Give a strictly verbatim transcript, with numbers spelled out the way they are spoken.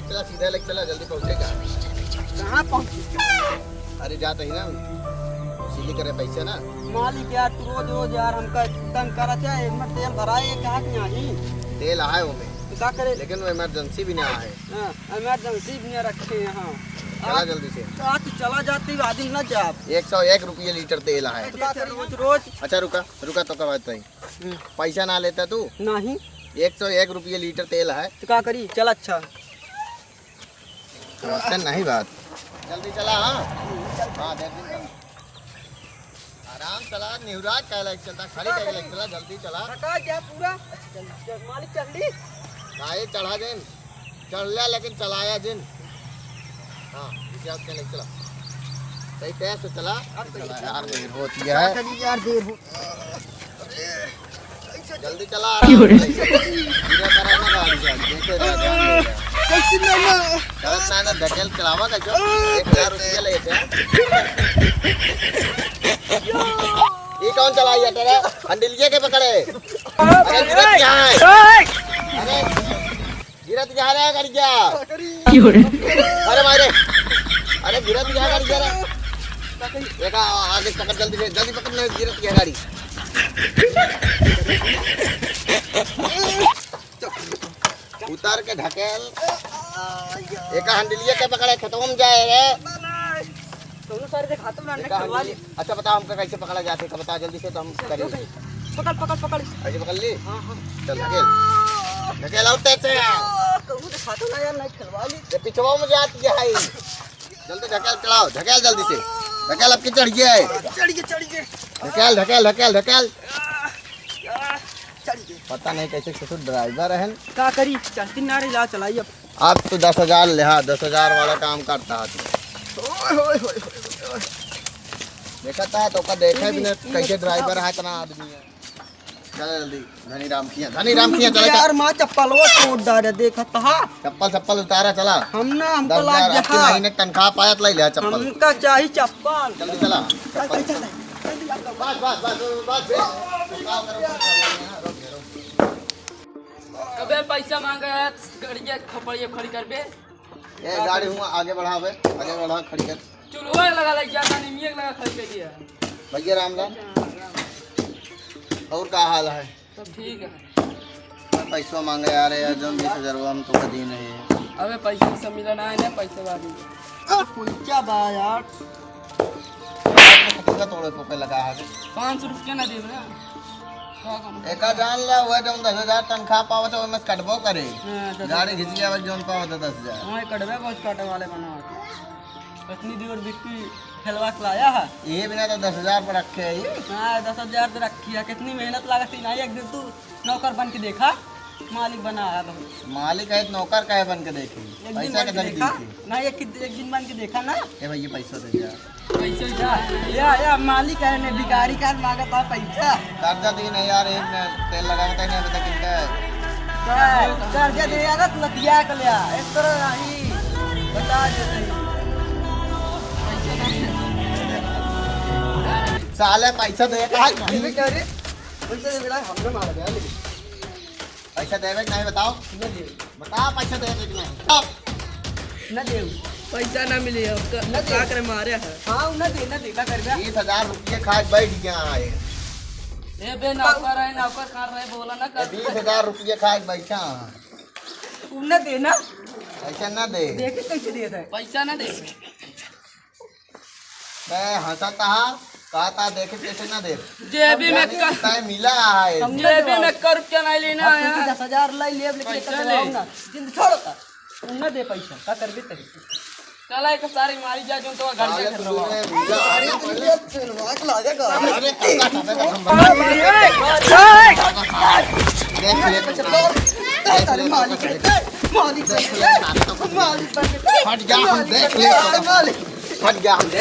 चला, सीधा लेके चला, जल्दी पहुँचेगा। कहाँ पहुँची? अरे, जात ही ना, वसूली करे पैसा ना। मालिक यार, तू रोज रोज यार हमका तंग करत है। एक मिनट तेल भराए, कहाँ के यहाँ ही? तेल आए वो में। तो का करे? लेकिन वो emergency भी ना आए। हाँ, emergency भी ना रखे यहाँ। चला आज, जल्दी से। आज तू चला जाती, आज दिन ना जा। एक सौ एक रुपये लीटर तेल आए। तो का करे रोज रोज? अच्छा रुका, रुका तो का बात है। हम्म। पैसा ना लेता तू? नहीं। एक सौ एक रुपये लीटर तेल है। तो का करी? चल अच्छा। समझते नहीं बात। जल्दी चला, हाँ। हाँ, दे दिन चला। आराम चला, निहुरा के लेके चलता, खड़ी करके लेके चला, जल्दी चला। थका क्या पूरा? चल, चल, मालिक चढ़ ली। काहे चढ़ा जिन? चढ़ लिया, लेकिन चलाया जिन। हाँ, इसे आप लेके चला। सही तेज से चला। अब सही चला यार, देर होती है। चली यार, देर हो। जल्दी चला, क्यों रे? आराम से। धीरे करा ना गाड़ी से, देखे रह, ध्यान दे रहा। कैसे ना, ना? गलत ना, ना, ढकेल चलावा का जो? एक हजार रुपया ले थे। ये कौन चलाई है तेरे? हंडिलिया के पकड़े? अरे, गिरत क्या है? अरे, गिरत क्या रे, गाड़ी क्या? क्यों रे? अरे मारे, अरे गिरत क्या गाड़ी क्या रे? देखा, आगे पकड़, जल्दी से, जल्दी पकड़ ले, गिरत क्या गाड़ी। उतार के ढकेल। एक हंडिलिया के पकड़े, खेतवा में जाए रे। कौनो सारे देखातो ना, देखा, खेलवा ली। अच्छा, बताओ हमका कैसे पकड़ा जाते, तो बताओ जल्दी से, तो हम करें। पकड़, पकड़, पकड़। ऐसे पकड़ ली? हाँ, हाँ। चल, ढकेल। ढकेल और तेज से। कौनो देखातो ना यार, नहीं खेलवा ली। ये पिछवा में जाती है। जल्दी ढकेल, चलाओ, ढकेल जल्दी से। ढकेल, अब की चढ़ गया है। चढ़ गए, चढ़ गए। ढकेल, ढकेल, ढकेल, ढकेल। चढ़ गए। पता नहीं कैसे ससुर driver है। का करी, चलती ना रही, ला चलाई अब। अब तो दस हजार ले, हाँ, दस हजार वाला काम करता है तू। ओए, ओए, ओए, ओए, ओए। देखा था, तो का देखे भी नहीं, कैसे driver है, इतना आदमी है। चला जल्दी, धनी राम खिया, धनी राम खिया, चला, चला। यार, माँ चप्पलवा तोड़ डारे, देखा था। चप्पल, चप्पल उतारा, चला। हम ना, हमका दस हजार लाग आपके जहा। महीने तनख्वाह पायत लाई ले चप्पल। हमका चाही चप्पल। जल्दी चला, चल, चप्पल। चल, चल, चल, चल। बस, बस, बस, बस, बस, बस। अबे पैसा मांगे है, गड़िया खपड़िया खड़ी करबे। ए, गाड़ी हुआ आगे बढ़ावे, आगे बढ़ा, खड़ी कर। चुलवा लगा ले, ज्यादा नहीं, मियक लगा खड़ी कर दिया। भैया रामलाल, और का हाल है? सब ठीक है। पैसवा मांगे यार, यार, जौन बीस हजार वो हम तोका दी नहीं। अबे पैसा वैसा मिला ना है ना, पैसा वाली। पैसा बा यार। कितना तोड़े को पे लगा है? पाँच सौ रुपया ना देबे ना। का कम? एका जान ला, वह जौन दस हजार तनख्वाह पावत है, ओमे से कटबो करे। हाँ, दस हजार। गाड़ी घिस गया, जौन पावत है दस हजार। हाँ, कटबे बहुत काटे वाले बना। इतनी दूर बिट्टू खेलवा के लाया है। ये बिना तो दस हजार पर रखे है ये। हाँ, दस हजार तो रखी है, कितनी मेहनत लागत है ना, एक दिन तू नौकर बन के देखा, मालिक बना है बहुत। मालिक है तो नौकर काहे बन के देखी? एक दिन पैसा बन के के धरी देखा। दी थी। ना, एक, एक दिन बन के देखा ना। ए भाई, ये पैसा दे जा। पैसा जा। या, या, मालिक है ने, भिखारी का मांगत है पैसा। कर्जा दी नहीं यार, एक ने तेल लगा के नहीं, अभी तक इनका कर्जा दे यार, तू लतिया के ले आ। एक तरह नहीं, बता देते हैं। साले पैसा दे, कहा नहीं। क्या रे? पैसा दे बेटा, हमने मारा गया, लेकिन पैसा देवे कि नहीं बताओ? न देवे। बता, पैसा देवे कि नहीं? बताओ। न देवे। पैसा ना मिले, अब का, न देवे। का करे, मारे है। हाँ, न दे, न दे, का करबे? बीस हजार रुपये खाए बैठ गया है। ए बे, नौकर है, नौकर खा रहे, बोला ना कर। बीस हजार रुपये खाए बैठा है। उ न दे ना। पैसा न दे। देखे कैसे दे दे? पैसा ना दे। मैं हंसत हा, कहता देखे कैसे ना दे। जेबी में यानी कर, तय मिला है। जेबी में कर रुपया नहीं लेना है। दस हजार लाई लेब, लेकिन पैसा एक ले। ना। जिंद छोड़ का। उ ना दे पैसा, का करबे तरी? चला एक सारी मारी जा, जो तो गाड़ी साले का तू करवा। ने अरे तू ये चलवा के लागे गाड़ी। अरे काका, काका, काका, देख ले। तेरे मालिक है, मालिक है, मालिक है। हट जा, हम देख ले। मालिक। हट जा, हम देख